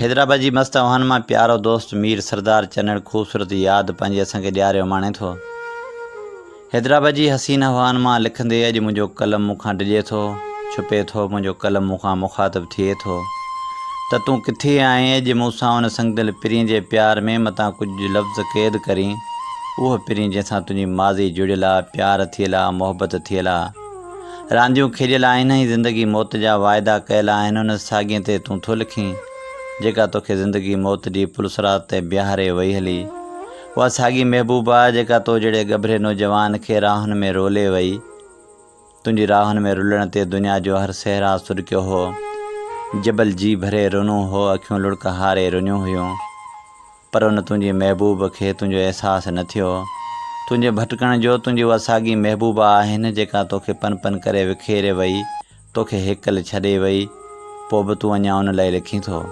حيدرآباد جي مست اوهان مان پيارو دوست مير سردار چنڙ خوبصورت ياد پنهنجي اسان کي ڏياري اماڻي ٿو. حيدرآباد جي حسين هوائن مان لکندي اڄ منهنجو قلم مون کان ڊڄي ٿو، ڇپي ٿو، منهنجو قلم مون کان مخاطب ٿئي ٿو ته تون ڪٿي آهين اڄ مون سان ان سنگدل پرين جي پيار ۾ متان ڪجهه لفظ قيد ڪرين، اهو پرين جنهن سان تنهنجي ماضي جڙيل آ، پيار ٿيل آ، محبت ٿيل آ. رانديون کيڏيل آهن ۽ زندگي موت جا واعدا ڪيل آهن ان ساڳين تي تون ٿو لکين جيڪا توکي زندگي موت جي پلصراط تي بيهاري وئي هلي اها ساڳي محبوبا جيڪا تو جهڙي ڳڀري نوجوان کي راهن ۾ رولي وئي تنهنجي راهن ۾ رلڻ تي دنيا جو هر صحرا سڏڪيو هو جبل جي ڀري رنو هو اکيون لڙڪ هاري رنيون هيون. پر ان تنهنجي محبوب کي تنهنجو احساس نه ٿيو. تنهنجي ڀٽڪڻ جو تنهنجي اها ساڳي محبوبا آهي نه جيڪا توکي پن پن ڪري وکيري وئي، توکي هيڪل ڇڏي وئي، پوء به تون اڃا ان لئه لکين ٿو.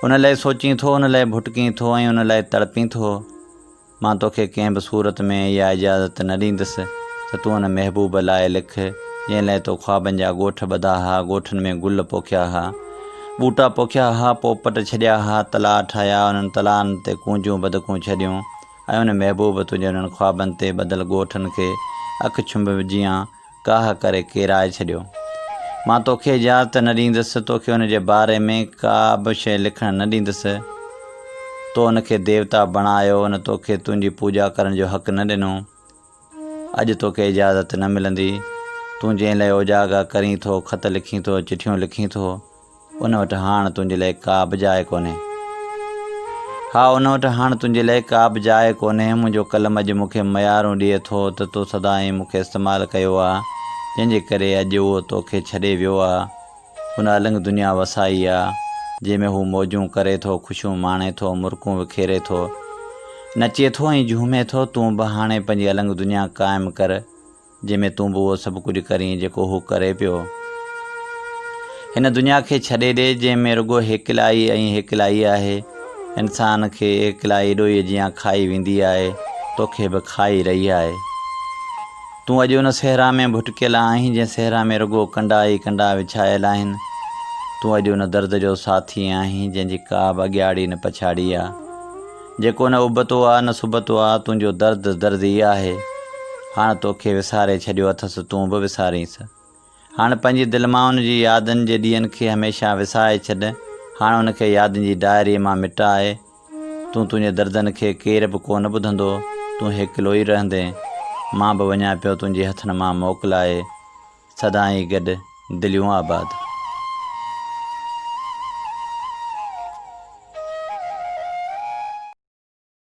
ان لئه سوچين ٿو، ان لئه ڀٽڪين ٿو ۽ ان لئه تڙپين ٿو. مان توکي ڪنهن به صورت ۾ اها اجازت نه ڏيندس ته تون ان محبوب لاء لک، جنهن لاء تو خوابن جا ڳوٺ ٻڌا ها، ڳوٺن ۾ گل پوکيا ها، ٻوٽا پوکيا ها، پوپٽ ڇڏيا ها، تلاء ٺاهيا، انهن تلائن تي ڪونجون بدڪون ڇڏيون ۽ ان محبوب تنهنجي انهن خوابن تي ٻڌل ڳوٺن کي اک ڇنڀ جيان ڪاهه ڪري ڪيرائي ڇڏيو. مان توکي اجازت نه ڏيندس، توکي ان جي باري ۾ ڪا به شيء لکڻ نه ڏيندس. تو ان کي ديوتا بڻايو، ان توکي تنهنجي پوڄا ڪرڻ جو حق نه ڏنو. اڄ توکي اجازت نه ملندي. تون جنهن لئه اوجاڳا ڪرين ٿو، خط لکين ٿو، چٺيون لکين ٿو، ان وٽ هاڻ تنهنجي لئه ڪا به جاء ڪونهي. ها، ان وٽ هاڻ تنهنجي لئه ڪا به جاء ڪونهي. منهنجو قلم اڄ مون کي ميارون ڏئي ٿو ته تو سدائين مون کي استعمال ڪيو آ، جنهن جي ڪري اڄ اهو توکي ڇڏي ويو آ. هن النگ دنيا وسائي آ، جنهن ۾ هو موجون ڪري ٿو، خوشيون ماڻي ٿو، مرڪون وکيري ٿو، نچي ٿو ۽ جهومي ٿو. تون به هاڻي پنهنجي النگ دنيا قائم ڪر. جنهن ۾ تون به اهو سڀ ڪجهه ڪرين جيڪو هو ڪري پيو. هن دنيا کي ڇڏي ڏي جنهن ۾ رڳو هيڪلائي ۽ هيڪلائي آهي. انسان کي هيڪلائي ڏوهي جيان کائي ويندي آهي، توکي به کائي رهي آهي. تون اڄ ان صحرا ۾ ڀٽڪيل آهين جنهن صحرا ۾ رڳو ڪنڊا ئي ڪنڊا وڇايل آهن. تون اڄ ان درد جو ساٿي آهين جنهن جي ڪا به اڳياڙي نه پڇاڙي آ. جيڪو نه ابتو آ نه سبتو آ، تنهنجو درد درد ئي آهي. هاڻ توکي وساري ڇڏيو اٿس، تون به وسارينس. هاڻ پنهنجي دل مان ان جي يادن جي ڏينهن کي هميشه وسائي ڇڏ. هاڻ ان کي يادن جي ڊائريء مان مٽاء. تون تنهنجي دردن کي ڪير به ڪو نه ٻڌندو، تون هيڪلو ئي رهندين. مان به وڃان پيو تنهنجي هٿن مان موڪلائي. سدائين گڏ، دليون آباد.